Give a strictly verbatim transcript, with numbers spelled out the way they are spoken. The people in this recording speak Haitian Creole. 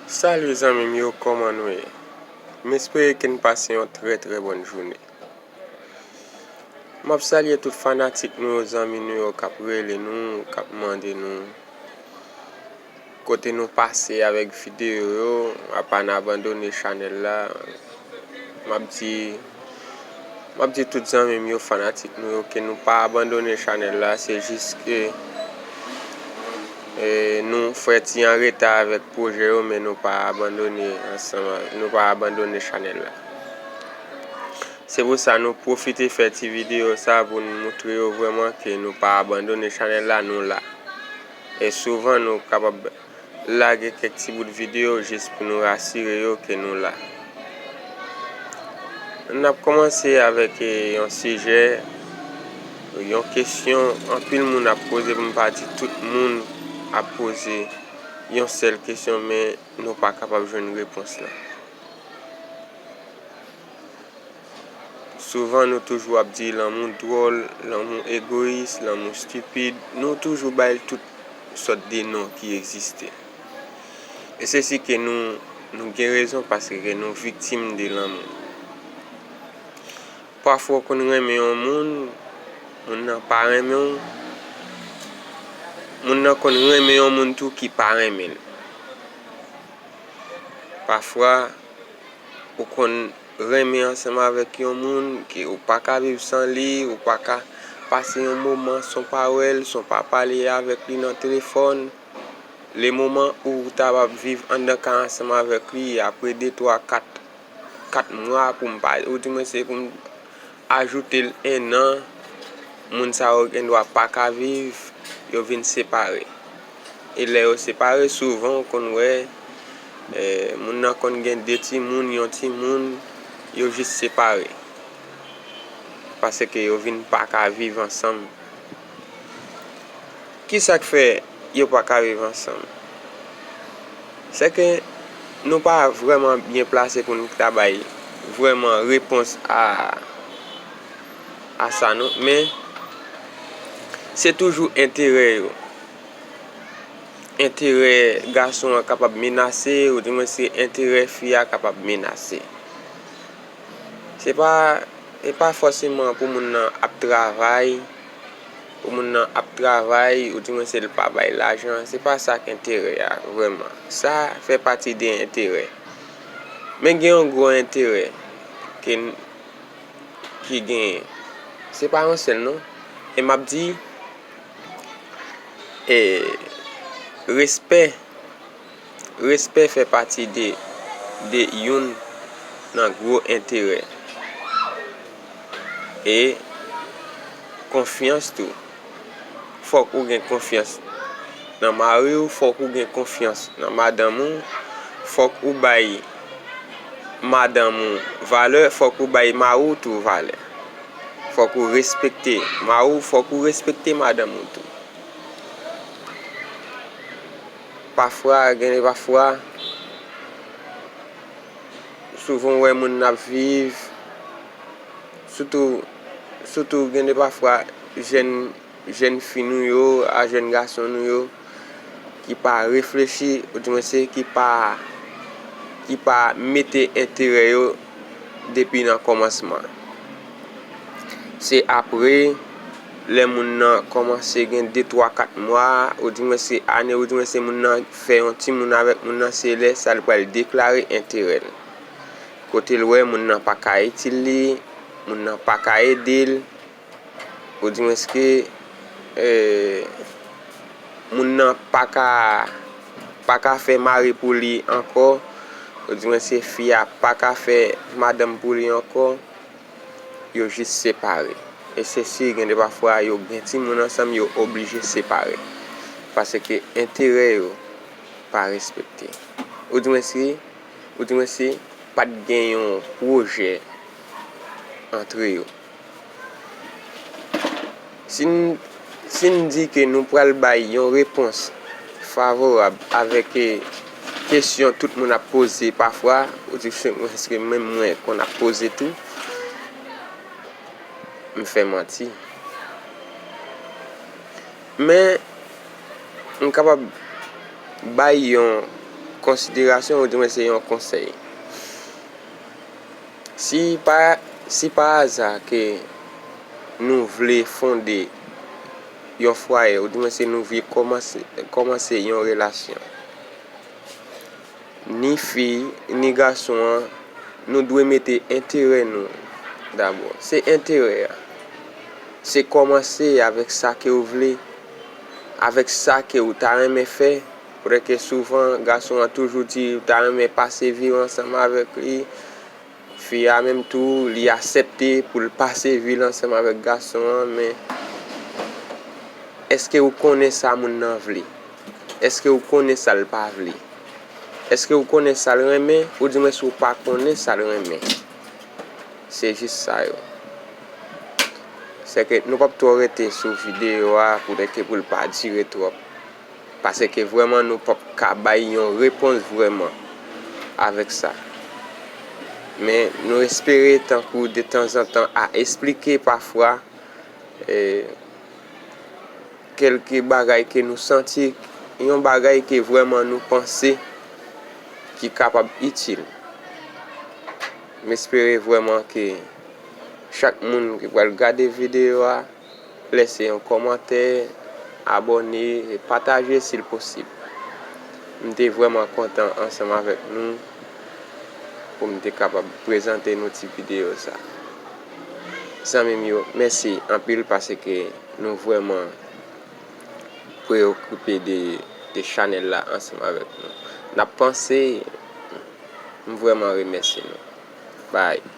Salut zanmi m yo, kòman nou ye? M espere ke n pase yon trè trè bòn jounen. M ap salye tout fanatik nou yo, zanmi nou yo k ap rele nou, k ap mande nou kote nou pase avèk videyo yo, apa n abandone chanèl la. M ap di, m ap di tout zanmi m yo, fanatik nou yo, ke nou pa abandone chanèl la, se jis ke, e, nou fè ti an reta avèk pwojè yo, men nou pa abandone ansanm, nou pa abandone chanèl la. Se pou sa nou pwofite fè ti videyo sa pou n moutre yo vrèman ke nou pa abandone chanèl la, nou la. E souvan nou kapab lage kèk ti bout videyo jis pou nou rasire yo ke nou la. N ap kòmanse avèk, e, yon sijè, yon kesyon anpil moun ap poze, pou m pa di tout moun ap poze yon sèl kesyon, men nou pa kapab jwenn repons lan. Souvan nou toujou ap di lanmou dwòl, lanmou egoyis, lanmou stipid, nou toujou bay l tout sòt de non ki egziste. E se si ke nou, nou gen rezon paske ke nou viktim de lanmou. Pafwa w konn renmen yon moun, moun nan pa renmen w, moun nan konn renmen yon moun tou ki pa renmen l. Pafwa, ou konn renmen ansanm avèk yon moun ke ou pa ka viv san li, ou pa ka pase yon moman san w pa wè l, san w pa pale avèk li nan telefòn. Le moman ou ta ap viv anndan kay ansanm avèk li, apre de, twa, kat, kat mwa, pou m pa, ou di mwen se pou m ajoute l en an, moun sa yo gen dwa pa ka viv, yo vin separe. E lè yo separe, souvan ou konn wè, e, moun nan konn gen de timoun, yon timoun, yo jis separe. Paske yo vin pa ka viv ansanm. Kisa k fè yo pa ka viv ansanm? Se ke nou pa vrèman byen plase pou n ta bay vrèman repons a, a sa non, men se toujou enterè yo. Enterè gason an kapab menase, oudimwen se enterè fi a kapab menase. Se pa, se pa fòseman pou moun nan ap travay, pou moun nan ap travay, oudimwen se l pa bay lajan, se pa sa k enterè a vrèman. Sa fè pati de enterè. Men gen yon gwo enterè ke n, ki genyen. Se pa yon sèl non. E m ap di, e, respè. Respè fè pati de, de youn nan gwo enterè. E konfyans tou. Fòk ou gen konfyans nan mari w, fòk ou gen konfyans nan madanm ou, fòk ou bay madanm ou valè, fòk ou bay mari w tou valè. Fòk ou respekte mari w, fòk ou respekte madanm ou tou. Pafwa, gen de pafwa, souvan w wè moun n ap viv, sitou, sitou gen de pafwa, jèn, jèn fi nou yo, a jèn gason nou yo, ki pa reflechi, oudimwen se ki pa, ki pa mete enterè yo depi nan kòmansman. Se apre, lè moun nan kòmanse gen de, twa, kat mwa, oudimwen se ane, oudimwen se moun nan fè yon timoun avèk moun nan, se lè sa l pral deklare enterè l. Kote l wè moun nan pa ka itil li, moun nan pa ka ede l, oudimwen se, e, moun nan pa ka, pa ka fè mari pou li ankò, oudimwen se fi a pa ka fè madanm pou li ankò, yo jis separe. E se si gen de pafwa yo gen timoun ansanm, yo oblije separe. Paske enterè yo pa respekte. Oudimwen se, oudimwen se pa t gen yon pwojè antre yo. Si n, si n di ke nou pral bay yon repons favorab avèk, e, kesyon tout moun ap poze pafwa, ou di, "Èske menm mwen konn ap poze tou?" M fè manti. Men, m kapab bay yon, Konsiderasyon, oudimwen se yon konsèy. Si pa, si pa aza ke nou vle fonde yon fwaye, oudimwen se nou vle kòmanse, kòmanse yon relasyon, ni fi, ni gason an, nou dwe mete enterè nou dabò. Se enterè a. Se kòmanse avèk sa ke w vle, avèk sa ke w ta renmen fè. Poutèt ke souvan, gason an toujou di l ta renmen pase vi l ansanm avèk li. Fi a menm tou, li aksepte pou l pase vi l ansanm avèk gason an, men èske w konnen sa moun nan vle? Èske w konnen sa l pa vle? Èske w konnen sa l renmen? Oudimwen si w pa konnen sa l renmen? Se jis sa yo. Sèke nou p ap twò rete sou videyo a poutèt ke pou l pa dire twòp. Paske vrèman nou p ap ka bay yon repons vrèman avèk sa. Men nou espere tankou detanzantan a esplike pafwa, e, kèlke bagay ke nou santi, yon bagay ke vrèman nou panse ki kapab itil. M espere vrèman ke chak moun ki pral gade videyo a, lèse yon kòmantè, abòne, e pataje si l posib. M te vrèman kontan ansanm avèk nou pou m te kapab prezante nou ti videyo sa. Zanmi m yo, mèsi anpil paske nou vrèman preyokipe de, de chanèl la ansanm avèk nou. N ap panse, m vrèman remèsye nou. Bye.